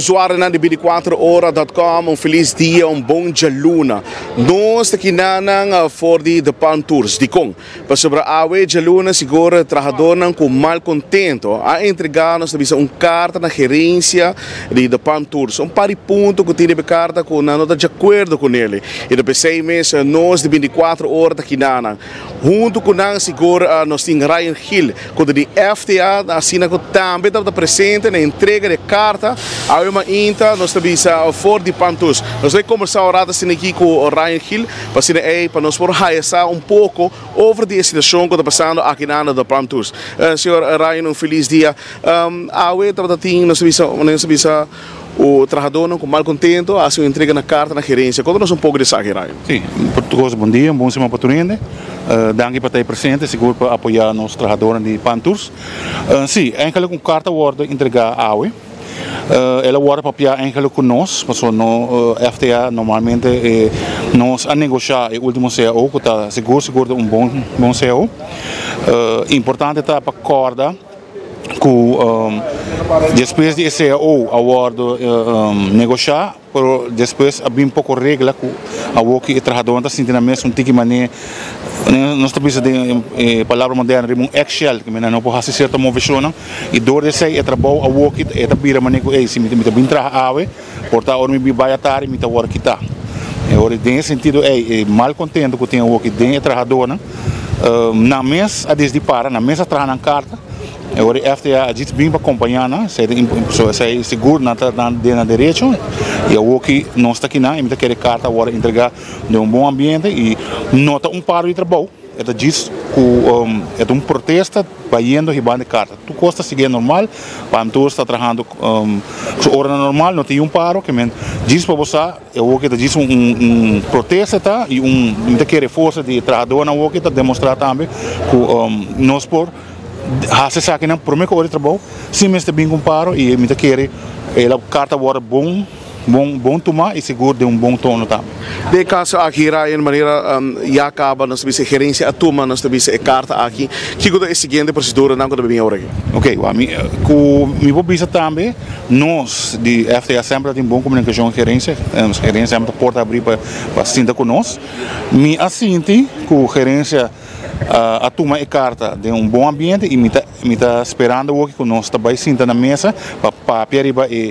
Usuarionan di binticuatroora.com, un felis dia, un bon djaluna. Nos ta kinanan for di De Palm Tours. Dikon? Pasobra awe djaluna sigur trahadornan ku malkontento a entrega nos ta bisa un karta na gerensia di De Palm Tours. Un par di punto ku tin riba e karta ku nan no ta djakuerdo ku nele. I ta p'esei mes nos di binticuatro ora ta kinanan. Huntu ku nan sigur nos tin Ryan Gil ku ta di FTA asina ku tambe tabata presente na entrega di e karta awe mainta nos ta bisa for di Pantus. Nos ta kombersá un rato asina aki ku Ryan Gil pa asina ei pa nos por haya sa un poko over di e situashon ku ta pasando aki na The Pantus. Señor Ryan un felis dia. Awe tabata tin nos ta bisa nos ta bisa U trahadónan ku mal kontento a hasi un entrega na karta na gerensia. Konta nos un poko di esaki, Ryan. Sí, por tur kos bon dia, un bon siman pa tur hende. Danki pa ta ei presente, sigur pa apoyá nos trahadónan di Pan Tours. Sí, eigenlijk un karta a wòrdu entregá awe. El a wòrdu papiá eigenlijk ku nos, pasobra no FTA normalmente nos a negoshá e último cao ku ta sigur sigur ta un bon bon cao. Importante ta pa kòrda. ku despues di e cao a wòrdu negoshá pero despues a bin poko regla ku awor ku e trahadónan ta sinti nan mes un tiki manera nos ta bisa den e palabra moderno riba un eggshell ku nan no por hasi sierto moveshonnan i dor di esei e trabou awor ku e ta bira manera ku ey si mi ta bin traha awe por ta ora mi bin bai atardi mi ta wòrdu kitá e ora den e sentido ey e malkontento ku tin awor aki den e trahadónan nan mes a desdi para nan mes a traha nan karta. E ora e FTA a djis bin pa kompañá nan, esei ta so esei sigur nan ta den nan derecho i awor ki nos ta kinan i mi ta kere karta awor a entregá den un bon ambiente i no ta un paro di trabou, e ta djis ku e ta un protesta bayendo hibando e karta. Tur kos ta sigui normal, Pantours ta trahando su oranan normal, no tin un paro, ke men djis pa bo sa. E woki ta djis un protesta ta i un mi ta kere forsa di e trahadornan woki ta demostra tambe ku nos por hasi esakinan prome ku ora di trabou sin mester bin ku un paro i mi ta kere e la karta wòrdu bon bon bon tuma i sigur den un bon tono tambe. Den e kaso aki Ryan manera ya kaba nos ta bisa e gerensia a tuma nos ta bisa e karta aki kiko ta e siguiente proseduranan ku ta bin awor aki? Ok wak mi ku mi por bisa tambe. Nos di FTA semper ta tin bon komunikashon ku gerensia, gerensia semper ta porta abrí pa sinta ku nos. Mi a sinti ku gerensia a tuma e karta den un bon ambiente i mi ta mi ta sperando awoki ku nos ta bai sinta na mesa pa papia riba e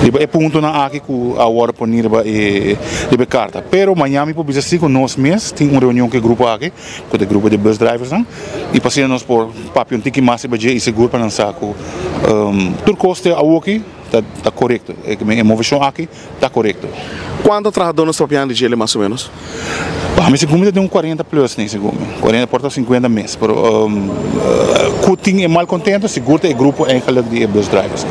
riba e puntonan aki ku a wòrdu poni riba e riba e karta. Pero mañana mi por bisa si ku nos mes tin un reunion ku e grupo aki. Ku ta e grupo di bus driversnan i pa asina nos por papia un tiki mas riba dje i sigur pa nan sa ku tur kos te awoki ta korekto, e moveshon aki ta korekto. Kuantu trahadó nos ta papiando di djele mas o menos? Pa mi segun mi ta den un kuarenta plus ni segun mi, kuarenta por ta sinkuenta mes, pero ku tin e malkontento sigur ta e grupo eigenlik di e bus drivers.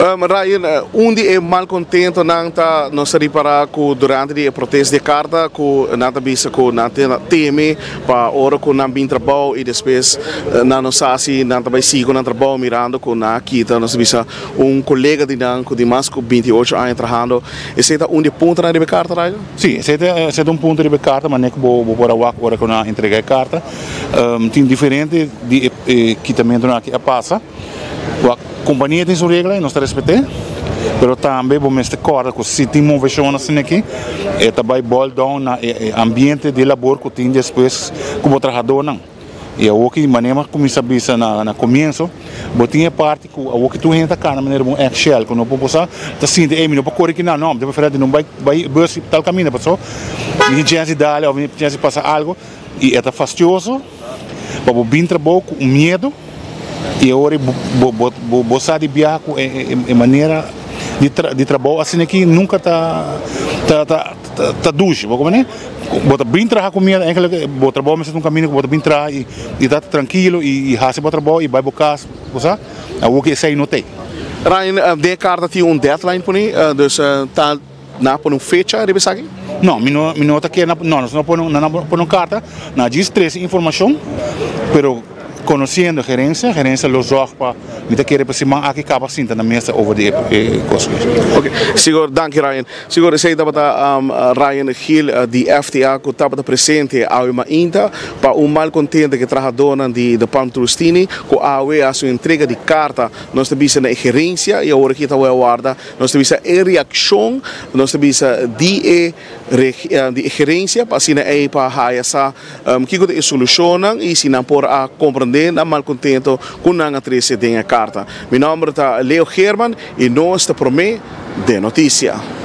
Ryan, un di e malcontentonan ta nos ta ripara cu durante di e protest di e carta cu nan ta bisa cu nan ta teme pa ora cu nan bin trabou y despues nan no sa si nan ta bay sigui cu nan trabou mirando cu nan a kita nos ta bisa un colega di nan cu tin mas cu 28 aña trahando. Esey ta un di e puntonan riba e carta, Ryan? Si, esey ta un punto riba e carta manera cu bo por a wak ora cu nan a entrega e carta. Tin diferente di e kitamentonan aki a pasa. Wak, kompania tin su regla i nos ta respet'é, pero tambe bo mester kòrda ku si tin moveshon asina aki, e ta bai bòl down na e ambiente di labor ku tin despues ku bo trahadónan. I awor ki manera mi a kuminsá bisa na komienso, bo tin e parti ku awor ki tur hende ta kana manera un eggshell ku no por bo sa ta sinti, ey mi no por kore kinan, no, mi ta preferá di no bai bai bus tal kaminda pasobra mi tin chèns di dal òf mi tin chèns di pasa algu i e ta fastioso. Pa bo bin trabou ku un miedu i e ora bo bo bo sa di biaha ku e manera di di trabou asina aki nunka ta ta ta ta dushi bo komprende bo ta bin traha ku miedu eigenlijk bo trabou mester ta un kaminda ku bo ta bin traha i i ta trankilo i hasi bo trabou i bai bo kas bo sa awor ku esei no t'ei. Ryan, den e karta tin un deadline pone dus ta. Nan a pone un fecha riba esaki? No, mi no, mi no ta kere, no, nos no pone, nan a pone un karta, nan a djis trese informashon, pero Conociendo gerencia, gerencia lo zorg pa, mi ta kere pa siman aki caba sinta na mesa over di e cos. Ok, sigur, danki Ryan. Sigur, esey tabata Ryan Gil di FTA cu tabata presente awe mainta pa un malcontento cu e trahadornan di De Palm Tours tini cu awe a su entrega di carta nos ta bisa na e gerencia y awor aki ta wou a warda nos ta bisa e reaccion nos ta bisa di e di e gerencia pa asina ey pa haya sa kiko ta e solucionnan y si nan por a comprende nan malcontento cu nan a trece den e carta. Mi nomber ta Leo Geerman y nos ta prome den noticia.